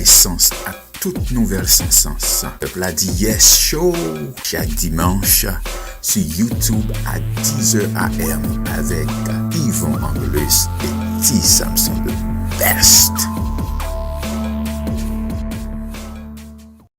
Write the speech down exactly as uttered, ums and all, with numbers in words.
Sans ak tout nouvèl Sans Sans. Pèp la di yes show chak dimanch sou YouTube a dix heures A M avèk Yvon Angelus et Ti Samson the best.